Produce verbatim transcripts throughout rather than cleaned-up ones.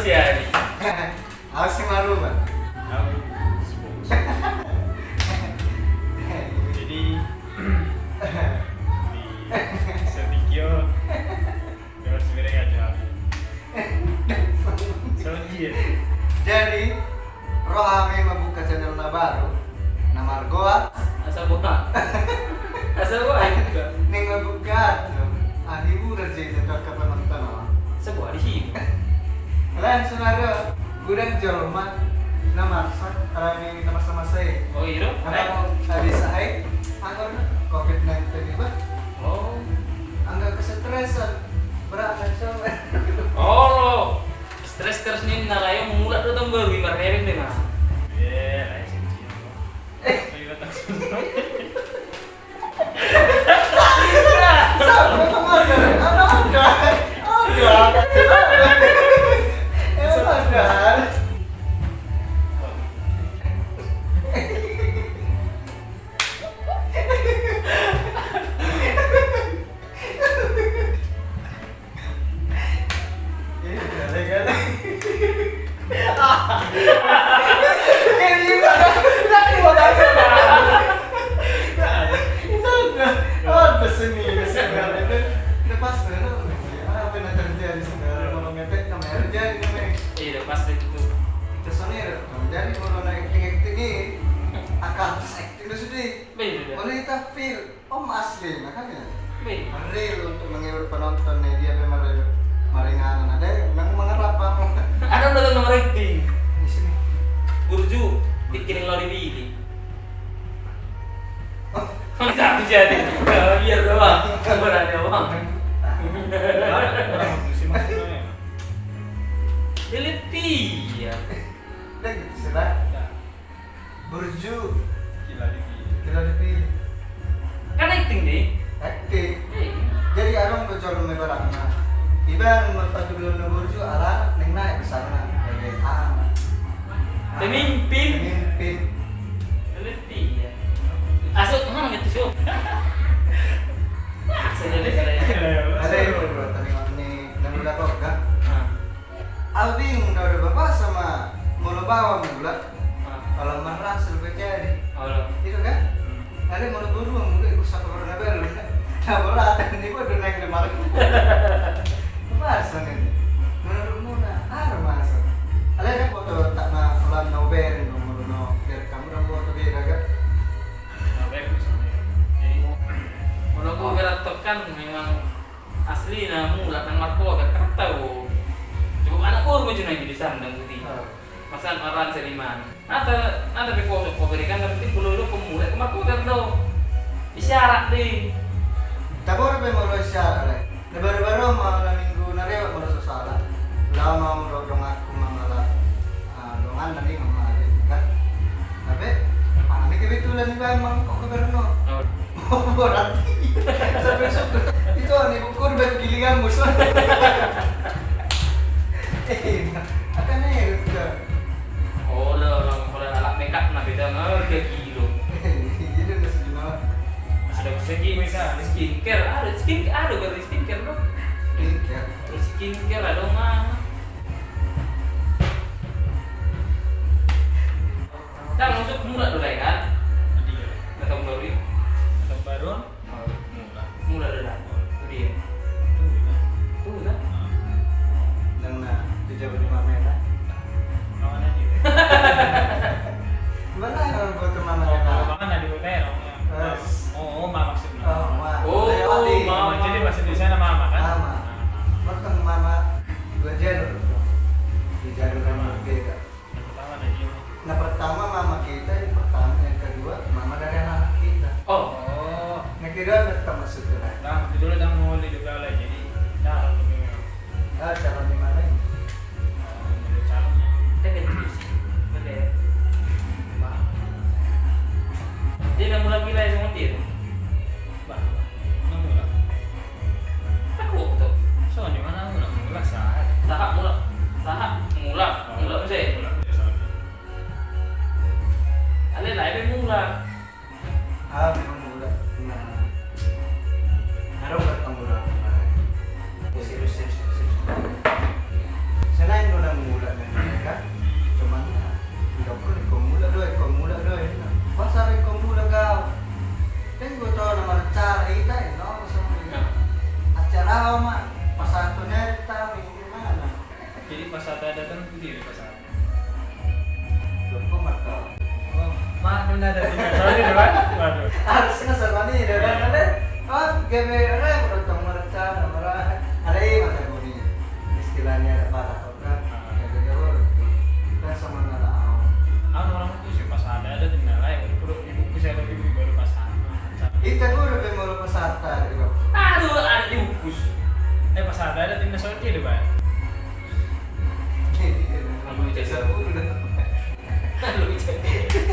Jadi. Awas si Maruba. Au si Bogus. Jadi, di Setio. Jadi, ro hami mambuka channel na baru, na margoar. Asa boha. Asa boha. Naeng mambuka, ah, hiburan jadi tu angka penonton. Asa boha di sini. Langsung ada godang jolma na marsak, alani na masa-masa i. Oh, iya. Apa mau habis ai? Anggo covid nineteen i, bah. Oh. Anggo kesetresan. Berat, Mas. Olo. Stres terus ni, na layo mulak do tahun baru, ibar rereng deh, Mas. Iya, layo sih. Eh. Ayo, tak susah. Sabar, sabar. Ada, ada. Ada. Emang ada. Iya, pas itu. Terus ini, jadi kalau naik acting-acting ini, akal acting itu sedih. Baik, itu dia. Kalau kita feel, om asli, makanya. Real untuk menghibur penonton nih, dia pe mari-, maringanan. Ada yang nang mengerap apa? Ada udah nang acting. Di sini. Burju, bikin lo dipilih. Oh. Tapi jadi, biar doang. Berani doang. Delete dia. Udah gitu, sudah. Burju. Kila dipilih. Kila dipilih. Kan acting, deh. Acting. Iya. Jadi, abang bocor me barang, nah. Iban, merpatu dulu na burju, ala, neng naik besar, nah. Sebagai anak. Pemimpin. Pemimpin. Pemimpin, ya. Asuk, mana gitu, Syuk? Asuk, deh, deh. Ada yang berdua, tadi ini, nang udah kok, kan? Nah. Au bingung, ndada bapasa ma molo baoa mulak. Ah. Ala marrasa pe jadi. Olo. Itu kan? Hmm. Alai molo boru mulak, ikut satu orang na baru. Na beratan ni bodo naik lemari. Bapasa ni. Menurutmuna, aha do masa? Alai na foto tak na pelan na uber, molo na uber kamu dan foto beda kan? Na uber misalnya. Jadi, molo uber atau kan memang Asli na mulak nang markobar, kan tau. Cukup anak boru ma juna i di sandang putih. Ah. Masa marrasa di mana? Nata, nata pe kobar, kobar ikan, tapi pulolo pemulak ke markobar do. Isyarat deh. Tabora pe molo isyarat, le. Na baru-baru ma na minggu na lewat molo so salah. Lao ma molo donganku ma mala. Ah, dongan na lima ma ade, kan? Tapi, ah, ini kebetulan di Bambang, kok ke Berno? Oh. Oh, berarti. Sampai sudah. Itu ani buku di batu gilingan musuh. Eh, akan air ke. Oh, lah, orang, orang alat makeup na beda, nggak, tiga kilo. Jadi, masih di mana? Masih ada segi, skincare, ada skin, ada baru skincare, loh. Skincare. Ada skincare, ada mana? Kan masuk mulak do lai kan? Iya. Na tahun baru i? Na tahun baru? Oh. Mulak. Mulak do lai. Itu dia. Itu dia. Itu dia. Ah. Nang na, di Jawa di mana ya? Mana dia? Mana yang buat kemana ya? Mana di hotel? Oh, oh, ma maksudnya. Oh, ma. Oh, ma. Jadi bahasa Indonesia nama mama kan? Mama. Mama. Mama. Dua jam. Putih di pasar. Loh, kok mata? Oh, manu nada di pasar ini, Bang? Waduh. Harusnya sama nih, dah, kan? Ada, oh, G B R M, udah tong merencana, merah. Ada, iya, mata bumi. Istilahnya ada patah kontrak. Ah. G B R M, kan sama nada awal. Anu, orang itu sih pas ada, ada di nalai, udah dibungkus ya, tapi baru pas ada. Itu gua udah pengen mau lepas harta, gitu. Aduh, ada dibungkus. Eh, pas ada, ada tim nasional dia, Bang. Jadi, dia bilang, "Lu bisa." Lu bisa.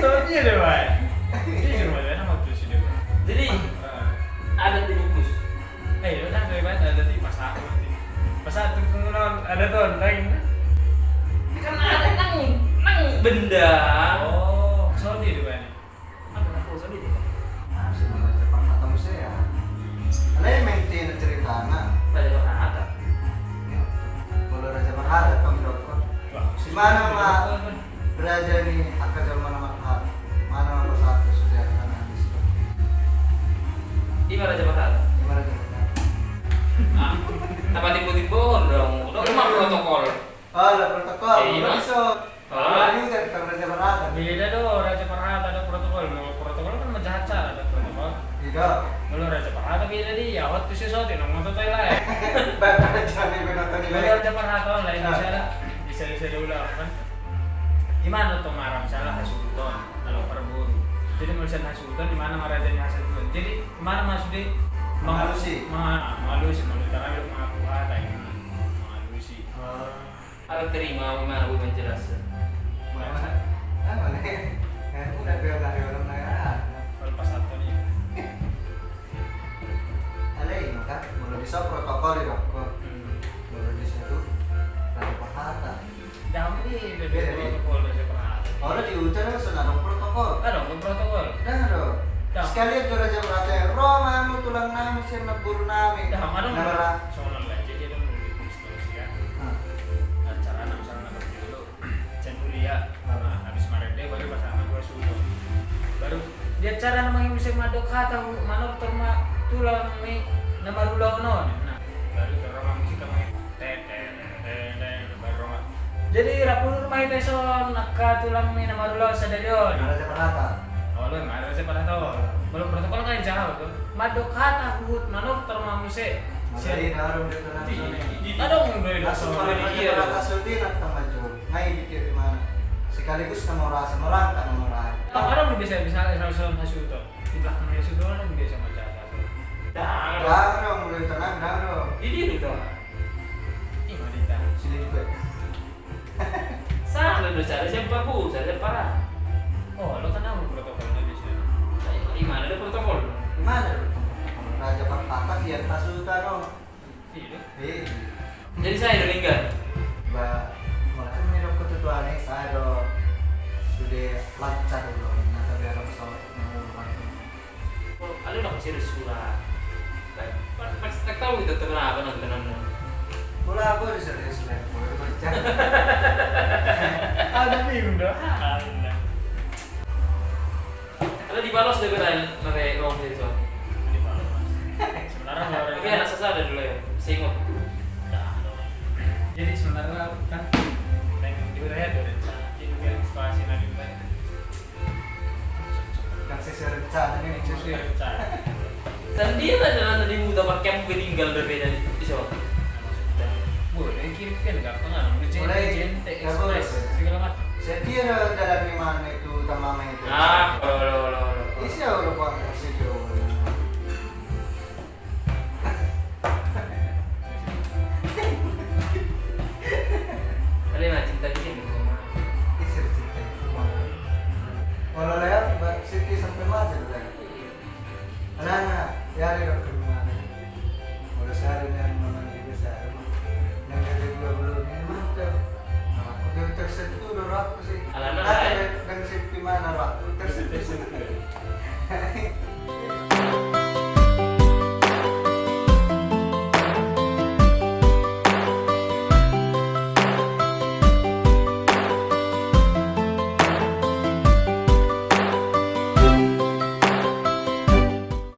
Tahu dia deh, Bang. Jujur, Bang, enak waktu sih dia, Bang. Jadi, ada dibungkus. Eh, ya udah, Bang, ada di pas aku nanti. Pas aku pengenalan, ada tuh, lain. Ini kan ada nang, nang benda. Oh, sorry deh, Bang. Apa, apa, sorry deh. Nah, sebenarnya Jepang atau Mesir ya. Alai main tina ceritana. Raja Parhata. Ya. Kalau Raja Parhata, kami dokter. Wah, di mana, Mak? Raja ni, angka zaman nama Parhata. Mana Mak, satu sejarah sana di situ. Ima Raja Parhata. Ima Raja Parhata. Ah, apa tipu-tipu dong? Udah, cuma protokol. Oh, ada protokol. Iya. Belum bisa. Ah. Belum bisa, kita Raja Parhata. Beda do, Raja Parhata ada protokol. Mau protokol kan menjahat cara ada protokol. Iya. Kalau Raja Parhata beda di, ya, waktu si Soti, nang moto toy lah, ya. Baik, Raja ni, benar tadi, kalau baik. Raja Parhata, lah, bisa lah. Bisa, bisa diulang, kan? Di mana tuh marah, misalnya, hasuhuton, kalau perboru. Jadi, misalnya hasuhuton, di mana marajanya hasuhuton? Jadi, di mana maksudnya? Mengalusi. Menga-, mengalusi, mengalusi, mengalusi. Oh. Ala terima, mana gue menjelaskan. Mana? Ah, mana? Eh, udah biar lari orang lain. Kalau pas satu nih. Alai, maka, kalau bisa protokol ya, Bang. Hmm. Kalau bisa tuh, kalau patah. Dah, ini beda, beda nih. Protokol Raja Parhata. Kalau di hutan kan sudah ada protokol. Ada protokol. Dah, ada. Dah. Sekalian tuh Raja Parhata, "Ro ma hamu tulang nami, sian naburu nami." Dah, mana? Nah, soalnya jadi ada mau di Kristen sih, ya. Nah, carana misalnya naburu dulu. Sian huria. Nah, habis marende baru pasangan dua sudo. Baru dia cara nama yang bisa mandok hata, manortor ma tulang ni na marulaon on. Nah, baru terang musik kami. Te, te, te, te, te, baru rongan. Jadi, rapulur ma hita ison, angka tulang ni na marulaon sadari on. Ima Raja Parhata. Olo, ima Raja Parhata on. Belum protokol kan jauh tuh. Mandok hata huhut manortor ma muse. Madai darum dia tuh. Di, di, di, adong do i. Langsung Raja Parhata suti nak tama jo. Ngai di dia di mana? Sekaligus nama rasa merangkak nama rasa. Adong do biasa, biasa, misalnya hasuhuton. Di belakang hasuhuton adong biasa macam apa? Dah. Dah dong, mulai tenang, dah dong. Di dia dulu dong. Ima di ta. Sini juga. Salah do cara siapa bu, cara siapa? Oh, lo kan tahu protokol Indonesia. Di mana ada protokol? Di mana ada protokol? Raja Parhata sian hasuhuton, no. Iya. Iya. Jadi saya do tinggal. Ba, mulai kan menurut ketentuan ini saya do sudah lancar dulu, nah, tapi ada pesawat yang mau. Ada orang serius surat. Pas, pas, tak tahu itu kenapa nonton, nonton. Bola apa serius, Bang? Bola baca. Ada bingung dah. Ada dibalas deh, gue tanya, pakai ruang serius, Bang. Dibalas, Mas. Sebenarnya kalau tapi anak saya ada dulu ya, singot. Dah, dong. Jadi sebenarnya kan pengen juga ya, dari sana. Jadi biar situasi nanti, Bang. Kan sesuai rencana ini, sesuai rencana. Dan dia ada, ada di muda pakai yang tinggal berbeda di, di sana. Boleh kirim kan gampang kan? Boleh. Jente, jente.